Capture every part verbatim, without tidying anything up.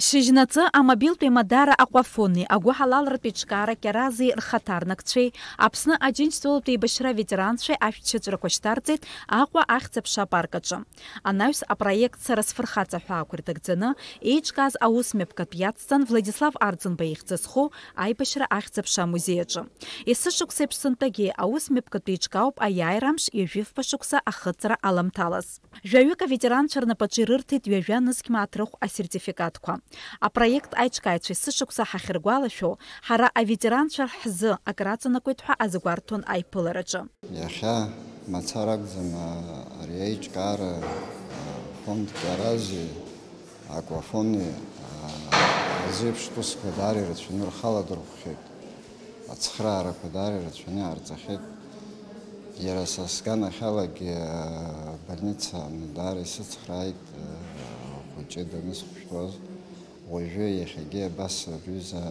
Шьыжьнаҵы амобилтә еимадара Аҟәафони агәыҳалалратә еиҿкаара Кьарази рхаҭарнакцәеи Аԥсны Аџьынџьтәылатә еибашьра аветеранцәеи ашәҭшьыҵәрақәа шьҭарҵеит Аҟәа ахьӡ-аԥша апарк аҿы. Анаҩс апроект Сара сфырхаҵа ҳәа ақәирҭагӡаны еиҿкааз аусмҩаԥгатә иацҵан Владислав Арӡынба ихьӡ зху аибашьра ахьӡ-аԥша амузеи аҿы. Есышықәса еиԥш сынтәагьы аусмҩаԥгатә еиҿкаауп аиааира амш ҩажәи фба шықәса ахыҵра аламҭалаз. Жәаҩык аветеранцәа рнапаҿы ирырҭеит ҩажәа нызқь мааҭ рыхә асертификатқәа. Апроект аиҿкааҩцәа есышықәса ҳахьыргәалашәо, ҳара аветеранцәа ҳзы акраҵанакуеит ҳәа азгәарҭон аиԥылараҿы. Иахьа мацара акәӡам, ари аиҿкаара, фонд Кьарази Аҟәафони, азеиԥш усқәа даара ирацәаны рхы аладырхәхьеит. Ацхыраарақәа даара ирацәаны иҟарҵахьеит. Иара са сганахьалагьы, абольница даара исыцхрааит, ахәыҷы данысхәышәтәуаз. Уажәы иахьагьы абас рҩыза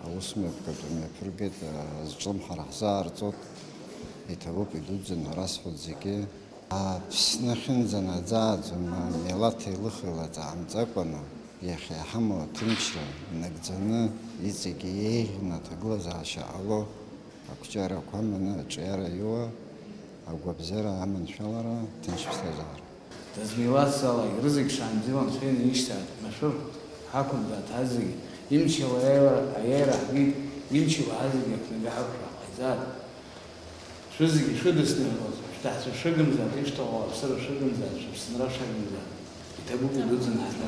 аусмҩаԥгатә мҩаԥыргеит, зҿлымҳара ҳзаарҵоит. Иҭабуп, идуӡӡан ҳәа расҳәоит зегьы. Аԥсны ахьынӡанаӡааӡом, амилаҭ еилых-еилаҵ ҟамҵакәаны, иахьа иҳамоу аҭынчра нагӡаны, иҵегьы еиӷьны аҭагылазаашьа ҟало, ақәҿиарақәа аманы аҿиара иоуа, агәабзиара аманшәалара, ҭынч ԥсҭазаара. Дызмилацзаалак рызегь шаанӡа иламшәа инеишьҭааит, машәыр ҳақәымзааит ҳазегьы, имчала аиааира, аиааира ҳгеит, имчала ҳазегьы ақәнагахьоушәа ҳҟаиҵааит. Шәызегьы шәыдысныҳәалоит, шәҭаацәа шәыгымзааит, ишәҭаху ауааԥсыра шәыгымзааит, шәыԥсынра шәагымзааит. Иҭабуп идуӡӡан ҳаҭыр.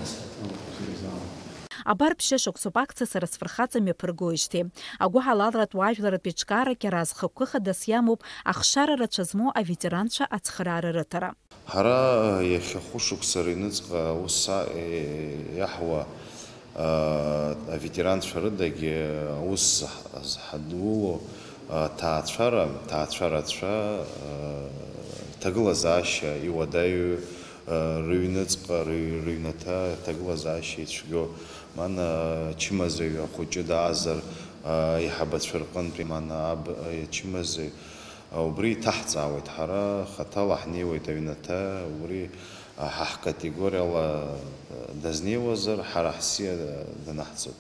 Абар ԥшьышықәсоуп акциа Сара сфырхаҵа мҩаԥыргоижьҭеи. Агәыҳалалратә уаажәларратә еиҿкаара Кьараз хықәкы хадас иамоуп ахшара рацәа змоу аветеранцәа ацхыраара рыҭара. Ҳара иахьа хәышықәса рыҩныҵҟа аус а-, е-, иаҳуа, а, аветеранцәа рыдагьы аус зҳ-, зҳадуло, а, ҭаацәара, ҭаацәарацәа, а, ҭагылазаашьа иуадаҩу, а, рыҩныҵҟа, рыҩ-, рыҩнаҭа ҭагылазаашьа ицәгьоу, мана ачымазаҩ ахәыҷы даазар, а, аиҳабацәа рҟынтә, мана аб-, ачымазаҩ, Убри иҭаҳҵаауеит, ҳара хаҭала ҳнеиуеит аҩнаҭа, убри ҳа ҳкатегориала дазнеиуазар, ҳара ҳсиа данаҳҵоит.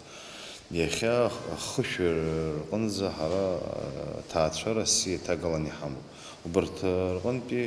Иахьа хышә рҟынӡа ҳара ҭаацәара ссиа иҭагалан иҳамоуп. Убарҭ рҟынтәи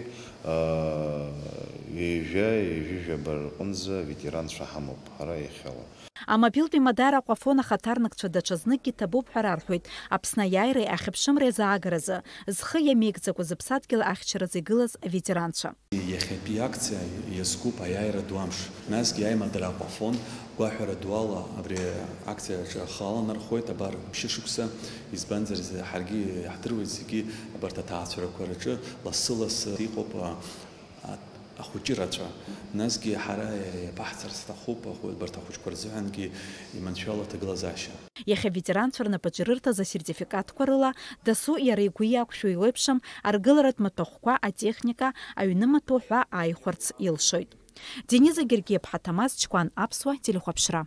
ҩажәа, ҩажәижәаба рҟынӡа ветеранцәа ҳамоуп ҳара иахьала. Амобилтә еимадара Аҟәафон ахаҭарнакцәа даҽазныкгьы ҭабуп ҳәа рарҳәоит Аԥсны аиааиреи ахьыԥшымреи азаагаразы, зхы иамеигӡакәа зыԥсадгьыл ахьчаразы игылаз аветеранцәа. Иахьатәи акциа иазкуп аиааира ду амш. Насгьы аимадара Аҟәафон гәаҳәара дуала абри акциаҿы ахы аланархоит, абар, ԥшьышықәса, избанзар, ҳаргьы иаҳдыруеит зегьы абарҭ аҭаацәарақәа рҿы лассы-лассы иҟоуп, а, а, ахәыҷы рацәа. Насгьы ҳара иабаҳҵар сҭахуп, ахәы-, абарҭ ахәыҷқәа рзыҳәангьы иманшәало аҭагылазаашьа. Иахьа аветеранцәа рнапаҿы ирырҭаз асертификатқәа рыла дасу иара игәы иақәшәо еиуеиԥшым аргыларатә маҭәахәқәа, атехника, аҩны маҭәа ҳәа ааихәарц илшоит. Дениза Гергиаԥҳа, Ҭамаз Чкәан, Аԥсуа телехәаԥшра.